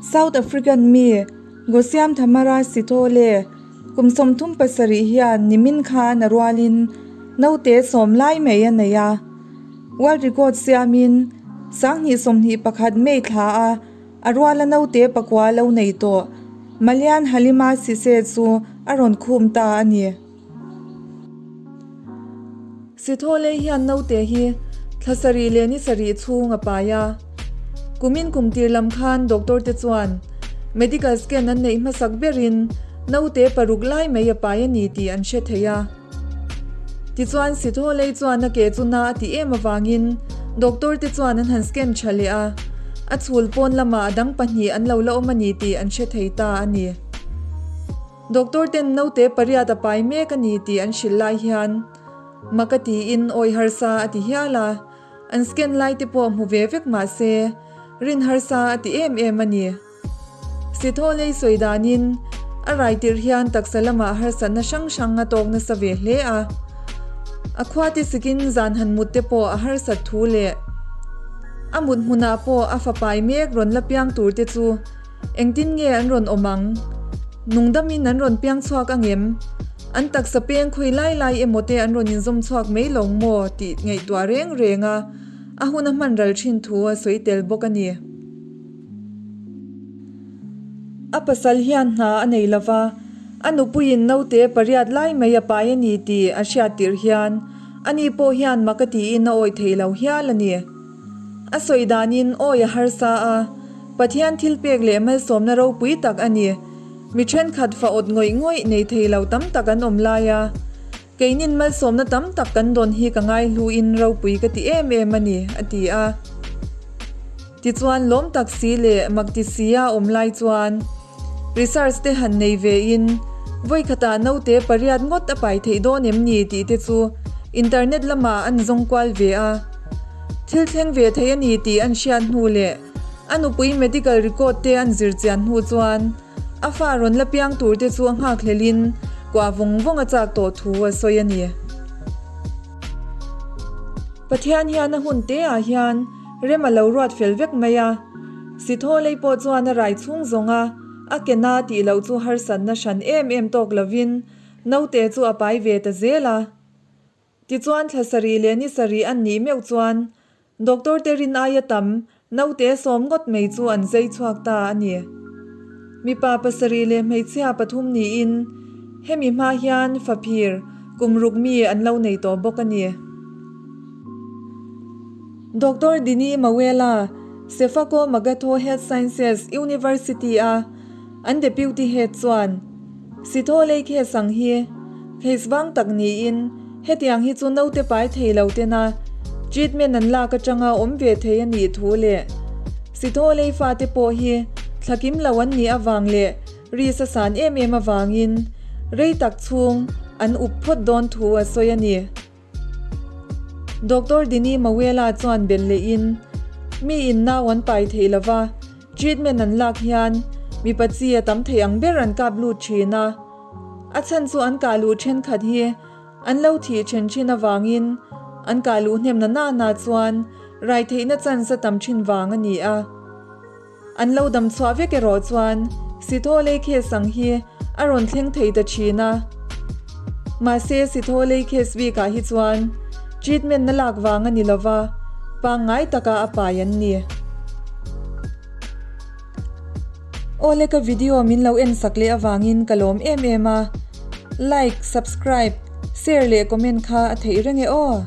South African mi Gosiam Thamara Sithole kum 37 hian nimin khan a rualin naute sawm lai mai a nei a. World record siamin 2021 May thla a a ruala naute pakua lo nei tawh Malian Halima Cisse chu a rawn khum ta a ni. Sithole hian naute hi thla sarih leh ni sarih chhung a pai a. Kumin kum tir lam khan doctor te chuan medical scan an neih hmasak berin naute paruk lai mai a pai a ni tih an hre thei a. Tichuan Sithole chuan a ke chu na a tih em avangin doctor te chuan an han scan tha leh a, a chhul pawn lamah a dang pahnih an lo la awm a ni tih an hre thei ta a ni. Doctor ten naute pariat a pai mek a ni tih an hrilh lai hian mak a tiin awi harsa a ti hial a, an scan lai te pawh hmu ve vek mah se rin harsa a ti em em a ni. Sithaw lei sawi danin a rai tirh hian taksa lamah harsatna hrang hrang a tawk nasa ve hle a, a khua te sikin zan han mut te pawh a harsat thu leh a mut hmunah pawh a fapai mek rawn la piang tur te chu Engtin nge an rawn awm ang? Nungdamin an rawn piang chhuak ang em? An taksa peng khawi lai lai emaw te an rawn inzawm chhuak mai lo maw tih ngaihtuah reng reng a, a hun a hman ral thin thu a sawi tel bawk a ni. A pasal hian hna a nei lo va, a nupuiin naute pariat lai mai a pai a ni tih a hriat tirh hian ani pawh hian mak a tiin a awih thei lo hial a ni. A sawi danin awi a harsa a, Pathian thil pek leh malsawmna ropui tak a ni. Mi thenkhat fa awt ngawih ngawih nei thei lo tam tak an awm lai a, keinin malsawmna tam tak kan dawn hi ka ngaihluin ropui ka ti em em a ni, a ti a. Tichuan lawm tak si leh mak ti si a awm lai chuan research te han nei ve in vawikhatah naute pariat ngawt a pai theih dawn em ni tih te chu internet lamah an zawng kual ve a. Thil thleng ve thei a ni tih an hriat hnu leh a nupui medical record te an zir chian hnu chuan a fa rawn la piang tur te chu a nghak hlel in kuah vawng vawng a chak tawh thu a sawi a ni. Pathian hian a hun te ah hian rem a lo ruat fel vek mai a, Sithaw lei pawh chuan a rai chhung zawng a, a ke na tih loh chu harsatna hran em em tawk lovin naute chu a pai ve ta zel a. Tichuan thla sarih leh ni sarih an nih meuh chuan Doctor te rin aia tam naute sawm ngawt mai chu an zai chhuak ta a ni. Mipa pasarih leh hmeichhia pathum niin hemi hma hian faphir kum ruk mi an lo nei tawh bawk a ni. Doctor Dini Mawela, Sefako Makgatho Health Sciences University-a an Deputy Head chuan, Sithaw lei case ang hi case vang tak niin hetiang hi chu naute pai thei lo tena treatment an lak atanga awm ve thei a nih thu leh Sithaw lei fate pawh hi thlakim lo an nih avang leh ri sa san em em avangin rei tak chhung an up phawt dawn thu a sawi a ni. Doctor Dini Mawela chuan belh lehin, Mi in nau an pai theih lova, treatment an lak hian mipa chi a tam thei ang ber an kap lut thin a. A chhan chu an kah luh thenkhat hi an lo thih then thin avangin an kah luh hnemna nana chuan rai theihna chance a tam thin vang a ni a. An lo dam chhuah vek erawh chuan Sithaw lei case ang hi a rawn thleng thei ta thin a. Mahse Sithaw lei case bikah hi chuan treatment na lak vang a ni lova, pangngai taka a pai an ni. Awle ka video min lo en sak leh avangin ka lawm em em a, like, subscribe, share leh comment kha a theih reng e aw.